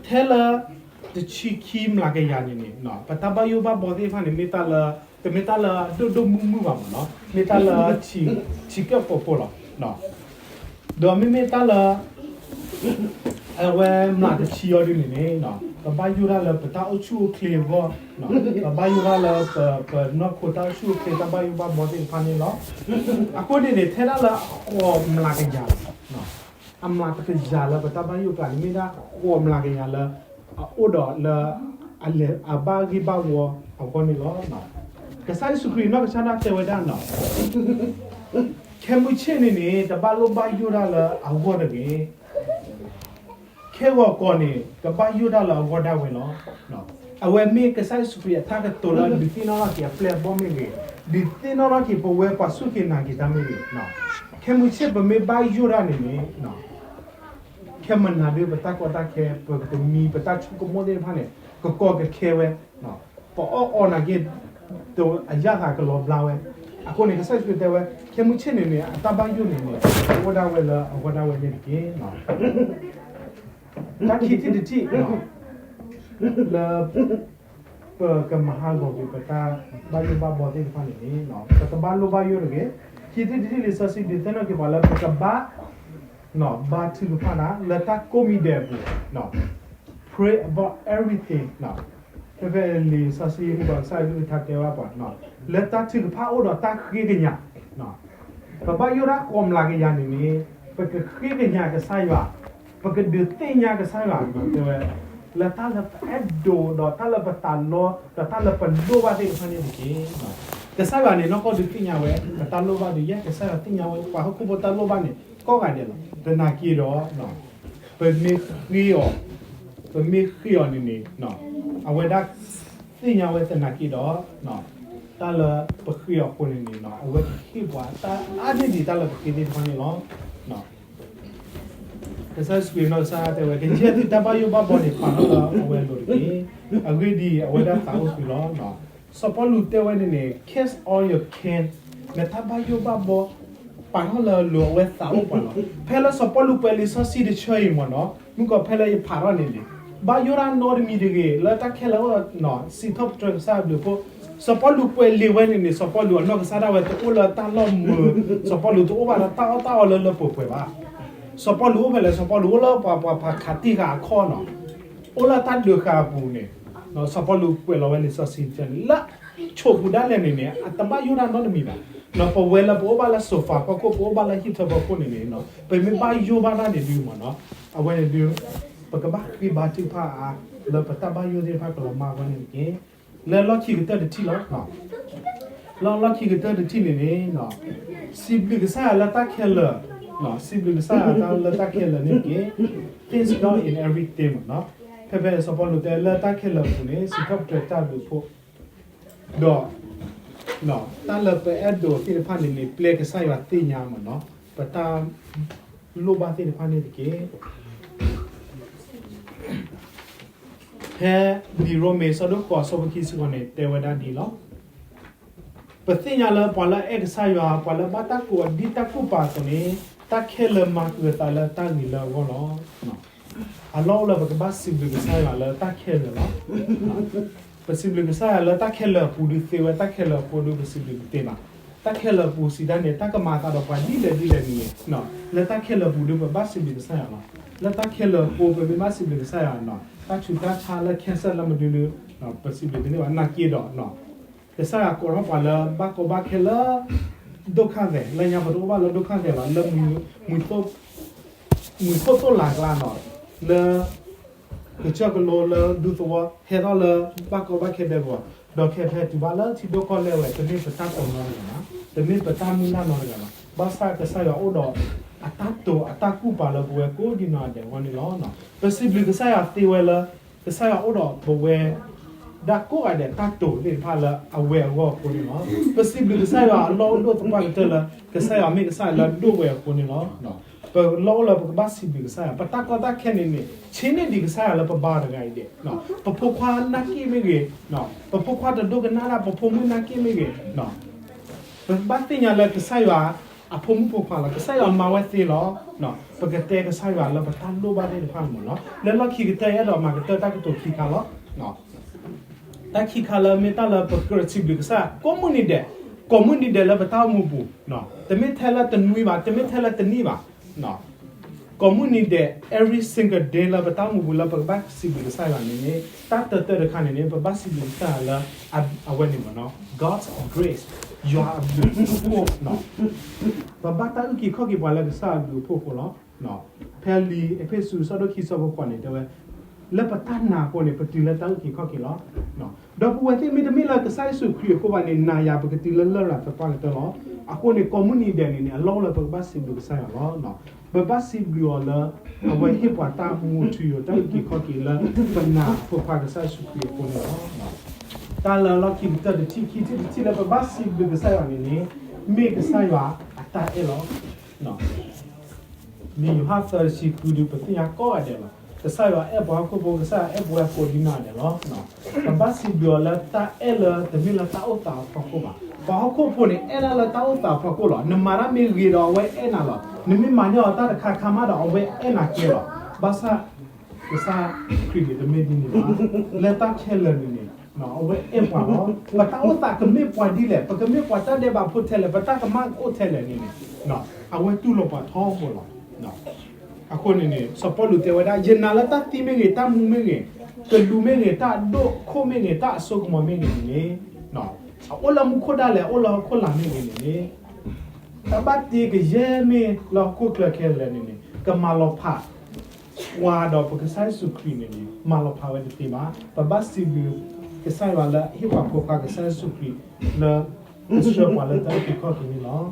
ထဲလၢ တဆံခံမျးကယၤန့ၣ်န့ၣ် ပတၢ်ဘၣ်ယိၣ်ဘၣ်ဘီသ့ၣ်တဖၣ်န့ၣ် မ့ၢ်တၢ်လၢ တမ့ၢ်တၢ်လၢအဒိၣ်ဒိၣ်မုၢ်မုၢ်ဘၣ်မ့ၢ်နီၤ, မ့ၢ်တၢ်လၢ ထံကၢၢ်ဖိဖိလီၤ. ဒီးမ့မ့ၢ်တၢ်လၢ အဝဲမျးတဆံအီၤဒ်န့ၣ်န့ၣ် ပဘၣ်ယိၣ်ဒၣ်လၢပတၢ်အိၣ်ဆူၣ်အိၣ်ချ့အဂီၢ်, ပဘၣ်ယိၣ်ဒၣ်လၢပ ပနီၢ်ခိတၢ်အိၣ်ဆူၣ်အိၣ်ချ့တၢ်ဘၣ်ယိၣ်ဘၣ်ဘီသ့ၣ်တဖၣ်န့ၣ်လီၤ. အဃိန့ၣ်န့ၣ် ထဲဒၣ်လၢအဃိးမျးကယၤ အမျးတကယၤလၢပတၢ်ဘၣ်ယိၣ်ကျါန့ၣ် မ့ၢ်ဒၣ်ဃိးမျးကယၤလၢ အအိၣ်ဒီးလၢ အလဲၤအဘၣ်ဂ့ၢ်ဘၣ်ဝီအဂီၢ်န့ၣ်လီၤ. ကစၢ်ယ့ၣ်ၡူးခရံာ်နီၢ်ကစၢ်ဒၣ်တဲဝဲဒၣ်နီၤ, ခဲမုၢ်ဆ့ၣ်န့ၣ်န့ၣ် တဘၣ်လိၣ်ဘၣ်ယိၣ်ဒၣ်လၢအဂီၢ်တဂ့ၤ. ခဲဂီၤကီးန့ၣ် ကဘၣ်ယိၣ်ဒၣ်လၢအဂီၢ်ဒၣ်ဝဲလီၤ. အဝဲမ့ၢ်ကစၢ်ယ့ၣ်ၡူးခရံာ်အတၢ်ကတိၤလၢဒုးသ့ၣ်နီၣ်ထီၣ်က့ၤအပျဲၢ်အဘီၣ်မ့ၢ်ဂ့ၤ, ဒုးသ့ၣ်နီၣ်ထီၣ်က့ၤပဝဲပှၤစူၢ်က့ၤနာ်က့ၤတၢ်မ့ၢ်ဂ့ၤ, ခဲမုၢ်ဆ့ၣ်ပမ့ၢ်ဘၣ်ယိၣ်ဒၣ်န့ၣ်န့ၣ် ခဲမုၢ်နၤဒုးပတၢ်ကီတၢ်ခဲ ပကမံၤပတၢ်ဆိကမိၣ်သ့ၣ်တဖၣ်န့ၣ် ကကီကခဲဝဲ, ပအီၣ်အီနာ်က့ အယၣ်သးကလီၤဘျါဝဲ. အဃိန့ၣ် ကစၢ်ယ့ၣ်ၡူးတဲဝဲ ခဲမုၢ်ဆ့ၣ်န့ၣ်န့ၣ် အတၢ်ဘၣ်ယိၣ်န့ၣ်န့ၣ် ကအိၣ်ဒၣ်ဝဲလၢအဂီၢ်ဒၣ်ဝဲန့ၣ်တက့ၢ်. တၢ်ခံထံၣ်တထံၣ် လၢ ပကမၤဟးဂီၤက့ၤပတၢ်ဘၣ်ယိၣ်ဘၣ်ဘီသ့ၣ်တဖၣ်န့ၣ်န့ၣ် ပကဘၣ်လိၣ်ဘၣ်ယိၣ်တဂ့ၤ. ခံထံၣ်တထံၣ်လံာ်စီဆှံဒုးသ့ၣ်နီၣ်က့ၤပှၤလၢပကဘၣ် ဘါထုကဖၣ်တၢ် လၢတၢ်ကိးမံၤဒဲးအပူၤ, pray about everything. ဖဲဖဲလံာ်စီဆှံမုၢ်ကီး ကစၢ်ယွၤကလုၢ်ကထါတဲဘၣ်ပှၤ လၢတၢ်ထုကဖၣ်အိၣ်ဒီးတၢ်ဃ့ကညး, ပဘၣ်ယိၣ်ဒၣ်ဃိးမျးကယၤန့ၣ်န့ၣ် ပကဃ့ကညးကစၢ်ယွၤ, ပကဒုးသ့ၣ်ညါကစၢ်ယွၤ တဲဝဲ လၢတၢ်လၢပအဲၣ်ဒိးဒီးတၢ်လၢပသးလီ ဒီးတၢ်လၢပလိၣ်ဘၣ်သ့ၣ်တဖၣ်န့ၣ်တက့ၢ်. ကစၢ်ယွၤန့ၣ် နီၢ်ကီၢ်ဒုးသ့ၣ်ညါဝဲ ပတၢ်လိၣ်ဘၣ်ဒုးယဲၢ် ကစၢ်ယွၤသ့ၣ်ညါဝဲ ပှၤဟီၣ်ခိၣ်ဖိတၢ်လိၣ်ဘၣ်န့ၣ် ကိးဂၤဒဲးလီၤ. သနာ်က့ဒီး ပမ့ၢ်ဃ့အီၤ, ပမ့ၢ်ဃ့အီၤန့ၣ်န့ၣ် အဝဲဒၣ်သ့ၣ်ညါဝဲသနာ်က့ဒီး တၢ်လၢပဃ့အီၤအဃိန့ၣ်န့ၣ် အဝဲကဟ့ၣ်ပှၤတၢ်အါန့ၢ်ဒံးတၢ်လၢပဃ့သ့ၣ်တဖၣ်န့ၣ်လီၤ. ကစၢ်ယ့ၣ်ၡူးခရံာ်နီၢ်ကစၢ်တဲဝဲ ကယဲၢ်သုတၢ်ဘၣ်ယိၣ်ဘၣ်ဘီန့ၣ် ပာ်ထီၣ်လၢအဝဲအလိၤတက့ၢ်. အဂ့ၢ်ဒ်အံၤ အဝဲဒၣ်သးအိၣ်သုလီၤ. စီၤပီလူးတဲဝဲန့ၣ်န့ၣ် cast all your care, နတၢ်ဘၣ်ယိၣ်ဘၣ်ဘီ ပာ်ထီၣ်လၢအလိၤ အဝဲသးအိၣ်ပှၤလီၤ. ဖဲလၢစီၤပီလူးကွဲးလံာ်စီဆှံတဆၢအံၤမ့ၢ်နီၤ မုၢ်ကီးဖဲလၢယဖးထီၣ်န့ၣ်န့ၣ် ဘၣ်ယိၣ်ဒၣ်နီတမံၤတဂ့ၤ လၢတၢ်ခဲလၢာ်အိၣ်ဒီး စံးထီၣ်ပတြၢၤကစၢ်အဘျုးအဖှိၣ် စီၤပီလူးကွဲးလံာ်ဝဲန့ၣ်န့ၣ် စီၤပီလူးအနီၢ်ကစၢ်ဒၣ်ဝဲ တအိၣ်လၢတၢ်လီၢ်မုာ်, စီၤပီလူးတအိၣ်ဘၣ်လၢတၢ်အီၣ်တၢ်အီလၢလၢပှဲၤပှဲၤဘၣ်. စီၤပီလူးအိၣ်ဖဲလဲၣ် စီၤပီလူးအိၣ်လၢပှၤ ပှၤဖးခးတံၢ်ဃာ်အခီၣ်နီၤ, အိၣ်လၢတၢ်ဒုးဃာ်အပူၤန့ၣ် စီၤပီလူးကွဲးလီၤဝဲလံာ်စီဆှံတဆၢန့ၣ် လၢအဆိးပူၤဒၣ်လဲာ်န့ၣ်န့ၣ် အတဘၣ်ယိၣ်ဒၣ်နီတမံၤဘၣ်. ပဝဲလၢပအိၣ်ဘၣ်လၢ sofa ဖီခိၣ် ပအိၣ်ဘၣ်လၢဟံၣ်ထၢဖီခိၣ်န့ၣ်န့ၣ် ပမ့ၢ်ဘၣ်ယိၣ်ဘၣ်တၢ်န့ၣ်ဒုးမ့ၢ်နီၤ အဝဲန့ၣ်ဒုး ပကဘၣ်ဃ့ဘါထုကဖၣ်အါ လၢပတၢ်ဘၣ်ယိၣ်သ့ၣ်တဖၣ်ကလီၤမၢ်အဂီၢ်န့ၣ်တက့ၢ်. လၢလီၢ်ခံကတၢၢ်တထံၣ်လီၤ. လၢလီၢ်ခံကတၢၢ်တထံၣ်န့ၣ်န့ၣ် စံးဘျုးကစၢ်ယွၤလၢတၢ်ခဲလၢာ်, စံးဘျုးကစၢ်ယွၤလၢတၢ်ခဲလၢာ်န့ၣ်တက့ၢ်. Thanks God in everything မ့ၢ်နီၤ. ဖဲဖဲစီၤပီလူးတဲလၢတၢ်ခဲလၢာ်အပူၤန့ၣ် စံးထီၣ်ပတြၢၤတၢ်ဘျုးအဖှိၣ် ဒီး တၢ်လၢပအဲၣ်ဒိးသ့ၣ်တဖၣ်န့ၣ်န့ၣ် ပျဲကစၢ်ယွၤသ့ၣ်ညါမ့ၢ်နီၤ ပတၢ်လိၣ်ဘၣ်သ့ၣ်တဖၣ်န့ၣ်တက့ၢ်. ဖဲလံာ်ရိမ့ၤ ဆၢဒိၣ်ဃိး ဆၢဖိခံဆံဃိးန့ၣ် တဲဝဲဒၣ်ဒ်အံၤလီၤ. ပသ့ၣ်ညါလၢပှၤလၢအအဲၣ်ကစၢ်ယွၤ ပှၤလၢဘၣ်တၢ်ကိးဒံတၢ်ကူၣ်ပာ်အသိးန့ၣ် တၢ်ခဲလၢာ်မၤကၤအသးလၢတၢ်ဂ့ၤလၢအဂီၢ်လီၤ. အလီၢ်အိၣ်လၢပကဘၣ်စံးဘျုးကစၢ်ယွၤလၢတၢ်ခဲလၢာ်လီၤ. ပစံးဘျုးကစၢ်ယွၤလၢတၢ်ခဲလၢာ်အပူၤဒုးသ့ဝဲ တၢ်ခဲလၢာ်အဃိဒုး ပစံးဘျုးတသ့ဘၣ်. တၢ်ခဲလၢာ်အပူၤစံးတၢ်န့ၣ် တၢ်ကမၤအသးဒီးပှၤဒ်လဲၣ်ဒ်လဲၣ်န့ၣ်န့ၣ် လၢတၢ်ခဲလၢာ်အပူၤဒုး ပဘၣ်စံးဘျုးကစၢ်ယွၤလီၤ. လၢတၢ်ခဲလၢာ်အဃိ ပမ့ၢ်ဘၣ်စံးဘျုးကစၢ်ယွၤနီၤ တၢ်ဆူးတၢ်ဆါလၢ cancer လၢမနုၤဒုး ပစံးဘျုးတသ့ဘၣ် နာ်က့ဒီး ကစၢ်ယွၤကိးထီၣ်ပှၤလၢဘၣ်ကီဘၣ်ခဲလၢ ဒုက္ခသည် လၢညါပတအိၣ်ဘၣ်လၢ ဒုက္ခသည် ဘၣ် လၢ မုၢ်ခိၣ်သိၣ်လၢ်ကျါနီၤ လၢ ကစၢၢ်ကလိလၢဒူသဝီ ဟဲထီၣ်လၢဘၣ်ကီဘၣ်ခဲဒဲးပူၤ ဒီးခဲဖဲတုၤဘၣ်လၢထံဒိၣ်ကီၢ်လဲၢ်ဝဲ တမ့ၢ်ပတၢ်တိာ်နီတဂၤဘၣ်, တမ့ၢ်ပတၢ်မုၢ်လၢ်နီတဂၤဘၣ်. ဘၣ်ဆၣ်ကစၢ်ယွၤအိၣ်ဒီးအတၢ်တိာ်အတၢ်ကူၣ်ပာ်လၢပဝဲကိးဒံနီၢ်ဂၤဒဲးအဂီၢ်န့ၣ်လီၤ. ပစံးဘျုးကစၢ်ယွၤသ့ဝဲလၢ ကစၢ်ယွၤအိၣ်ဒီးပဝဲ ဒၣ်ကိးဂၤဒဲးတၢ်တိာ်သ့ၣ်တဖၣ်လၢအဝဲအဂီၢ်အဃိန့ၣ်လီၤ. ပစံးဘျုးကစၢ်ယွၤအလီၢ်အိၣ်ဒိၣ်သပှၢ်ကတၢၢ်လၢ ကစၢ်ယွၤမ့ၢ်ကစၢ်လၢအဒိၣ်ဝဲအဃိန့ၣ်လီၤ. ပလီၢ်အိၣ်လၢပကဘၣ်စံးဘျုးကစၢ်ယွၤ ပတၢ်ကီတၢ်ခဲန့ၣ်န့ၣ် ဆံးန့ၢ်ဒံးကစၢ်ယွၤလၢပဘါတဂၤအံၤဒဲး, ပဖိခွါနာ်က့ၢ်မ့ၢ်ဂ့ၤ, ပဖိခွါတဒိကနၣ်ဒၣ် ပဖိမုၣ်နာ်က့ၢ်မ့ၢ်ဂ့ၤ, ပဘၣ်သ့ၣ်ညါလၢကစၢ်ယွၤ အဖိမုၣ်ဖိခွါလီၤ. ကစၢ်ယွၤမၤဝဲသ့လီၤ. ပကတဲကစၢ်ယွၤလၢပတၢ်လိၣ်ဘၣ်သ့ၣ်တဖၣ်န့ၣ်မ့ၢ်နီၤ. လၢလီၢ်ခံကတၢၢ်အဲၣ်ဒိးမၤကတၢၢ်တၢ်ကတိၤခံခါလီၤ. တၢ်ခံခါလၢမ့ၢ်တၢ်လၢပကြၢးစံးဘျုးကစၢ်ယွၤ ကိးမုၢ်နံၤဒဲး, ကိးမုၢ်နံၤဒဲးလၢပတၢ်အိၣ်မူပူၤ, တမ့ၢ်ထဲလၢတနွံဘၣ်, တမ့ၢ်ထဲလၢတနံၣ်ဘၣ်, ကိးမုၢ်နံၤဒဲး every single day လၢပတၢ်အိၣ်မူပူၤလၢပကဘၣ်စံးဘျုးကစၢ်ယွၤန့ၣ်န့ၣ် တၢ်တၢတၢတခါန့ၣ်န့ၣ် ပဘၣ်စံးဘျုးကစၢ်ယွၤလၢ အဝဲန့ၣ်မ့ၢ်နီၤ God's grace ယွၤအဘျုးအဖှိၣ် ပဘၣ်တၢ်အုၣ်က့ၤခီၣ်က့ၤပှၤလၢကစၢ်အဘျုးအဖှိၣ်အဃိလီၤ. ဖဲလံာ်အ့းဖ့းစူး ဆၢဒိၣ်ခံ ဆၢဖိဃိးန့ၣ် တဲဝဲ လၢပတၢ်နာ်အဃိန့ၣ် ပတုၤလၢတၢ်အုၣ်က့ၤခီၣ်က့ၤလီၤ. ဒီပုၢ်ဝဲၢ်သ့ၣ် မ့တမ့ၢ်လၢကစၢ်ယ့ၣ်ၡူးခရံာ်အဃိဘၣ်န့ၣ် နၤယၤပကတုၤလၢလရာ်သပှၢ်ကတၢၢ်လီၤ. အဃိန့ၣ် ကိးမုၢ်နံၤဒဲးန့ၣ်န့ၣ် အလီၢ်အိၣ်လၢပကဘၣ်စံးဘျုးကစၢ်ယွၤလီၤ. ပဘၣ်စံးဘျုးအီၤလၢ အဝဲဟ့ၣ်ပှၤတၢ်မူထူယိာ် တၢ်အုၣ်က့ၤခီၣ်က့ၤလၢ ပနာ်အဖိခွါကစၢ်ယ့ၣ်ၡူးခရံာ်အဃိန့ၣ်လီၤ. တၢ်လၢလီၢ်ခံကတၢၢ်တထံၣ် ခံထံၣ်တထံၣ်လၢပဘၣ်စံးဘျုးကစၢ်ယွၤန့ၣ်န့ၣ် မ့ၢ်ကစၢ်ယွၤအတၢ်အဲၣ်လီၤ. လံာ်ယိၤဟၣ်သၢဆံဃုဒုး ပသ့ၣ်ညါကိးဂၤဒဲးလီၤ. ကစၢ်ယွၤအဲၣ်ပှၤဟီၣ်ခိၣ်ဖိ ကစၢ်ယွၤအဲၣ်ပဝဲကိးဒံနီၢ်ဂၤဒဲးလီၤ. ပဘၣ်စံးဘျုးအီၤလၢတၢ်အဲၣ်လၢတမ့ၢ်လၢတၢ်အိၣ်သးအဖီခိၣ်ဘၣ်. ပှၤဟီၣ်ခိၣ်ဖိန့ၣ် အဲၣ်ဒၣ်လၢတၢ်အိၣ်သးအဖီခိၣ်လီၤ. နမၤတၢ်မ့ၢ်ဂ့ၤဒီးအဝဲအဲၣ်နၤလီၤ. နမ့ၢ်မၤန့ၢ်အီၤတၢ်တခါခါမးဒီး အဝဲအဲၣ်နၤကဲလီၤ. ဘၣ်ဆၣ် ကစၢ်ခရံာ်န့ၣ်တမ့ၢ်ဒ်န့ၣ်ဘၣ်. လၢတၢ်ခဲလၢာ်န့ၣ်န့ၣ် အဝဲအဲၣ်ပှၤလီၤ. ပတၢ်အိၣ်သးကမ့ၢ်ပှၤဒ်လဲၣ်, ပကမ့ၢ်ပှၤတၢ်ဒဲးဘးဖိထဲလဲၣ်, ပတၢ်ကမၣ်ကအိၣ်ထဲလဲၣ်န့ၣ်န့ၣ် အဝဲတူၢ်လိာ်ပှၤထီဘိလီၤ. အဃိန့ၣ်န့ၣ် စီၤပီလူးတဲဝဲဒၣ် ယနာ်လၢတၢ်သံမ့ၢ်ဂ့ၤ, တၢ်မူမ့ၢ်ဂ့ၤ, ကလူးမ့ၢ်ဂ့ၤ, တၢ်အဒိၣ်ခိၣ်မ့ၢ်ဂ့ၤ, တၢ်အစိကမီၤမ့ၢ်ဂ့ၤန့ၣ်န့ၣ် အအိၣ်လၢမူခိၣ်ဒၣ်လဲာ်, အအိၣ်လၢဟီၣ်ခိၣ်လာ်မ့ၢ်ဂ့ၤန့ၣ်န့ၣ် တၢ်ဘၣ်တ့ကယဲၢ်မ့ၢ်လၢဟီၣ်ခိၣ်ချၢခဲလၢာ်န့ၣ်န့ၣ် ကမၤလီၤဖး ပှၤဒီးပကစၢ်ယ့ၣ်ၡူးခရံာ်န့ၣ်န့ၣ် မၤလီၤဖးဝဲတသ့ဘၣ်. ပဘၣ်စံးဘျုးကစၢ်ယွၤလၢအဟ့ၣ်ပှၤဖိခွါကစၢ်ယ့ၣ်ၡူးခရံာ်လၢ ကဆှၢပှၤလၢတၢ်အုၣ်က့ၤခီၣ်က့ၤန့ၣ်လီၤ. လံာ်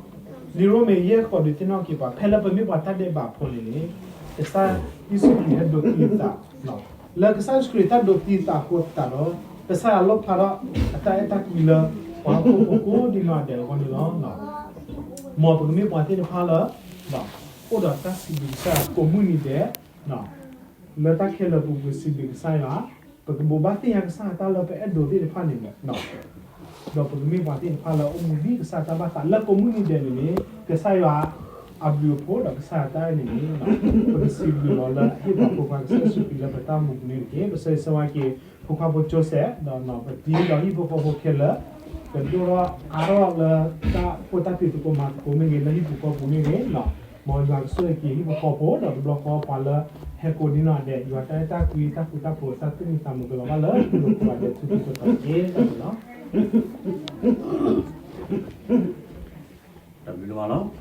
ရိမ့ၤယဲၢ်ဃိးဒုးသ့ၣ်နီၣ်က့ၤပှၤ ဖဲလၢပမ့ၢ်ပှၤတၢ်ဒဲးဘးဖိန့ၣ်န့ၣ် ကစၢ်ယ့ၣ်ၡူးခရံာ်ဟဲဒိးသံအသး လၢကစၢ်ယ့ၣ်ၡူးခရံာ်တၢ်ဒိးသံအသးအဃိသတးဒီး ကစၢ်ယွၤလီၣ်ဖျါထီၣ်အတၢ်အဲၣ်တၢ်ကွံလၢ ပှၤဟီၣ်ခိၣ်ဖိကိးဒံနီၢ်ဂၤဒဲးအဂီၢ်န့ၣ်လီၤ. မ်ပကမ့ၢ်ပှၤသ့ၣ်တဖၣ်လၢ အိၣ်ဒီးတၢ်စံးဘျုးကစၢ်ယွၤကိးမုၢ်နံၤဒဲး လၢတၢ်ခဲလၢာ်ပူၤပစံးဘျုးကစၢ်ယွၤ, ပကဘိးဘၣ်သ့ၣ်ညါကစၢ်အတၢ်လၢပအဲၣ်ဒိးသ့ၣ်တဖၣ်န့ၣ်လီၤ. ဒီးပကမ့ၢ်ပှၤသ့ၣ်တဖၣ်လၢအိၣ်မူဒ်ကစၢ်တၢ်ဘၣ်သး လၢကိးမုၢ်နံၤဒဲးန့ၣ်န့ၣ် ကစၢ်ယွၤအဘျုးအဖှိၣ်ဒီးကစၢ်ယွၤတၢ်အဲၣ်န့ၣ်န့ၣ် ပကစံးဘျုးအီၤလၢအဟ့ၣ်ပှၤဖိခွါကစၢ်ယ့ၣ်ၡူးခရံာ်လၢပတၢ်အိၣ်မူပူၤန့ၣ်တက့ၢ်. ပဆၢဂ့ၤဆၢဝါက့ၤ ဖိခွါဖိကၠိစဲး ဒီးပတံၤဒီးဟံၣ်ဖိဃီဖိခဲလၢာ် ကဒိၣ်ထီၣ်အါထီၣ်လၢတၢ်အိၣ်ဖှိၣ်တၢ်ဖံးသကိးမၤသကိးမ့ၢ်ဂ့ၤ လၢဟံၣ်ပူၤဃီပူၤမ့ၢ်ဂ့ၤ မ်ယွၤကဆိၣ်ဂ့ၤက့ၤဟံၣ်ဖိဃီဖိဒီးတဘျီဃီပှၤလၢဟဲကိးဒံနီၢ်ဒဲး ယွၤတၢ်အဲၣ်တၢ်ကွံတၢ်ဃူတၢ်ဖိးတၢ်သူၣ်မံသးမုာ်ကလီၤဘၣ်လၢဟံၣ်ဖိဃီဖိအဒဲး ထူထူတီတီတက့ၢ်. တၢ်န့ၣ်လီၤ. န့ၣ်လီၤ.